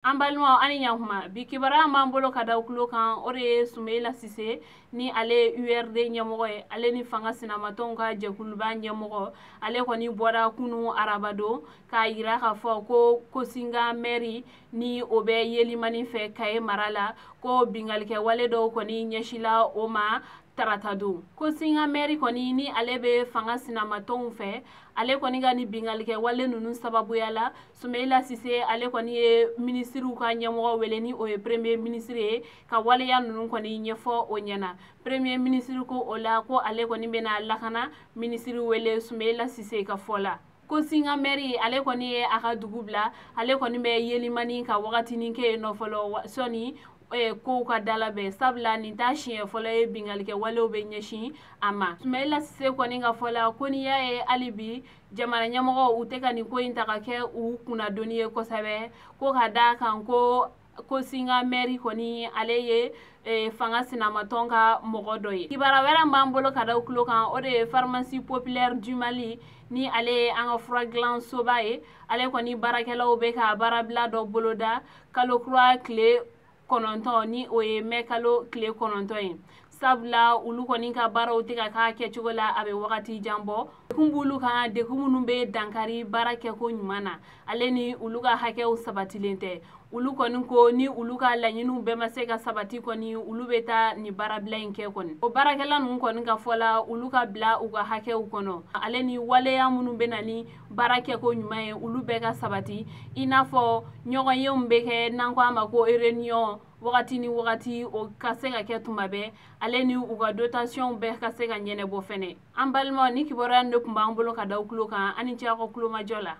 An balimaw, ani ɲakuma. Bi kibaruya b'an bolo ka da kulo kan, o de ye Soumaïla Cissé, ni ale ye URD ɲɛmɔgɔ ye, ale ni fanga sinamatɔnw ka jɛkuluba ɲɛmɔgɔ. Ale kɔni bɔra kunu arabadon k'a yira k'a fɔ ko Kosinga mairie, ni o bɛ Yelimani fɛ Kaye mara la, ko bingalikɛwale dɔw kɔni ɲɛsila o ma tarata don. Kosinga mairie kɔni, ni ale bɛ fanga sinamatɔnw fɛ, ale kɔni ka ni bingalikɛwale ninnu sababuya la, Soumaïla Cissé, ale kɔni ye minisiriw ka ɲɛmɔgɔ wele, ni o ye premier ministre ye, ka waleya ninnu kɔni ɲɛfɔ o ɲɛna. Premier ministre ko o la ko ale kɔni bɛna lakana minisiri wele. Soumaïla Cissé ka fɔ la, Kosinga mairie, ale kɔni ye a ka dugu bila, ale kɔni bɛ Yelimani ka wagatinin kɛ yen nɔ fɔlɔ, sɔni kow ka dalabɛn, sabula nin t'a siɲɛ fɔlɔ ye bingalikɛ walew bɛ ɲɛsin a ma. Soumaïla Cissé kɔni ka fɔ la ko n'i y'a ye hali bi jamana ɲɛmɔgɔw u tɛ ka nin ko in ta ka kɛ u kunnadoni ye kosɛbɛ, ko ka d'a kan ko Kosinga mairie kɔni, ale ye fanga sinamatɔn ka mɔgɔ dɔ ye. Kibaruya wɛrɛ b'an bolo ka da kulo kan, o de ye Pharmacie Populaire du Mali, ni ale ye an ka fura dilan soba ye. Ale kɔni baarakɛlaw bɛ ka baarabila dɔ boloda kalo kura tile 9, ni o ye mɛ kalo tile 9 ye, sabula olu kɔni ka baaraw tɛ ka k'a kɛcogo la a bɛ wagati jan bɔ. Dekun b'olu kan, dekun minnu bɛ dankari baara kɛko ɲuman na, ale ni olu ka hakɛw sabatilen tɛ. Olu kɔni ko ni olu ka laɲiniw bɛɛ ma se ka sabati kɔni, olu bɛ taa nin baarabila in kɛ kɔni. O baarakɛla ninnu kɔni ka fɔ la, olu ka bila u ka hakɛw kɔnɔ, ale ni waleya minnu bɛ na ni baara kɛko ɲuman ye, olu bɛɛ ka sabati, i n'a fɔ ɲɔgɔnyew bɛ kɛ n'an ko a ma ko réunion wagati ni wagati, o ka se ka kɛ tuma bɛɛ, ale ni u ka dotation bɛɛ ka se ka ɲɛnɛbɔ fɛnɛ. An balimaw, ni kibaruya de tun b'an bolo ka da kulo kan. Ani cɛ ka kulomajɔ la.